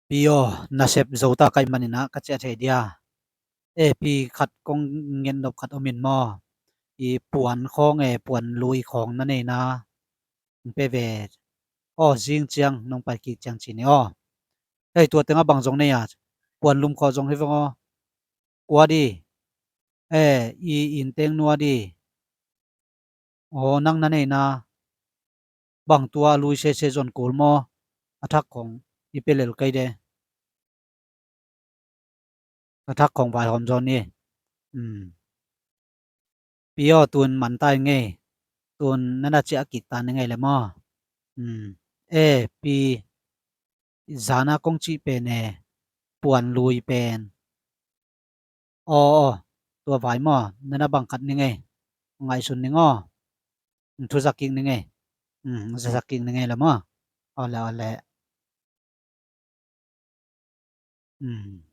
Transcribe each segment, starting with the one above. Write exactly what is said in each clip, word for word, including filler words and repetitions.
Pi aw, nasep zo ta ka hih manin ah ka ciah thei dia. E, pi khat kong ngen nop khat om in maw? I puan khawng e, puan lui khawng na nei na, hong pe ve. Aw, zing ciang nong pai kik ciang ci ni aw. Hei, tua tengah bang zong nei a, puan lum khawng zong hi veng aw. Kua di? E, i inn teng nua di? Aw, nang na nei na, bang tua a lui sese zon kul maw? A thak khawng i pe lel kei de. A thak khawng vaihawm zaw ni. Um. Pi aw, tun man ta i ngei. Tun na na ciah kik ta ni ngei le maw? Um. E, pi, zana kong cih pen e, puan lui pen. Aw, aw, tua vai maw, na na bang khat ni ngei. Ngaihsun ni ngei aw. Thu zak kik ni ngei. Um, za zak kik ni ngei le maw? Aw le, aw le. Um.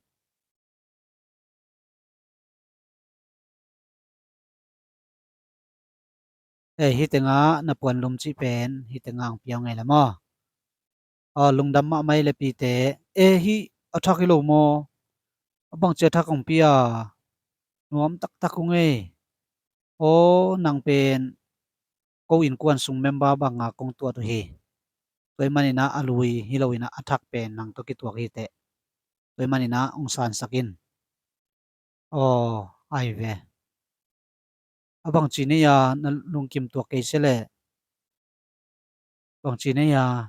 E, hih tengah na puan lum cih pen, hih tengah hong piau ngei le maw? Aw, lungdam mahmah e le pite. E, hih a thak hi lo maw? A bangci a thak hong pia? Nuam taktak ung e. Aw, nang pen ko innkuan sung member banga kong tuat uh hi. Tua hih manin ah a lui hi lo in ah a thak pen nang tawh kituak hi teh. Tua hih manin ah hong sansak in. Aw, ai ve. A bangci nei a, na lungkim tuak kei se leh. Bangci nei a.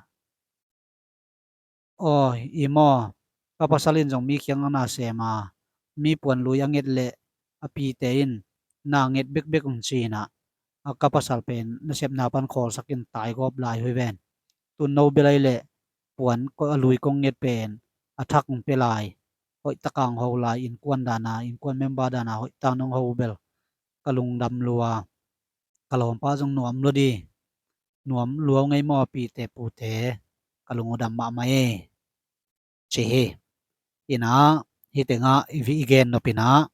Aw, i maw, ka pasal in zong mi kiangah na sem a, mi puan lui a nget leh a pite in na nget bekbek ung ci-in ah, a ka pasal pen nasepna pan khawlsak in taigawp lai uh hi ven. Tun no bel ai leh puan ko a lui kong nget pen a thak hong pia lai. Hoih tak a hong ho lai, innkuan dan a, innkuan member dan a hoih tak nong ho bel ka lungdam lua. Ka lawmpa zong nuam lua di. Nuam lua ngei maw pite pute, ka lung uh dam mahmah e, ci hi. In ah, hih tengah i gen nop in ah,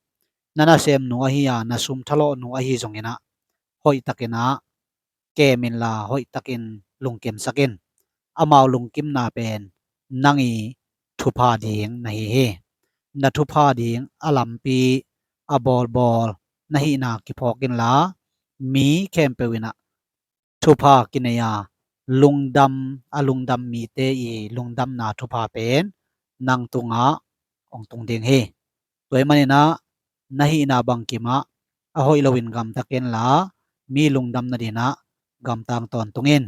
na nasemnu ahi a, na sum thalawhnu ahi zongin ah, hoih takin ah kem inla, hoih takin lungkimsak in. Amau lungkimna pen nang i thupha ding na hi hi. Na thupha ding a lampi, a bawlbawl na hihna kiphawk inla, mi khempeuh in ah thupha kinei a, lungdam, a lungdam mite i lungdamna thupha pen nang tungah hong tung ding hi. Tua hih manin ah na hihna bangkim ah a hoih loin gamta kenla, mi lungdam nadingin ah gamta tawntung in.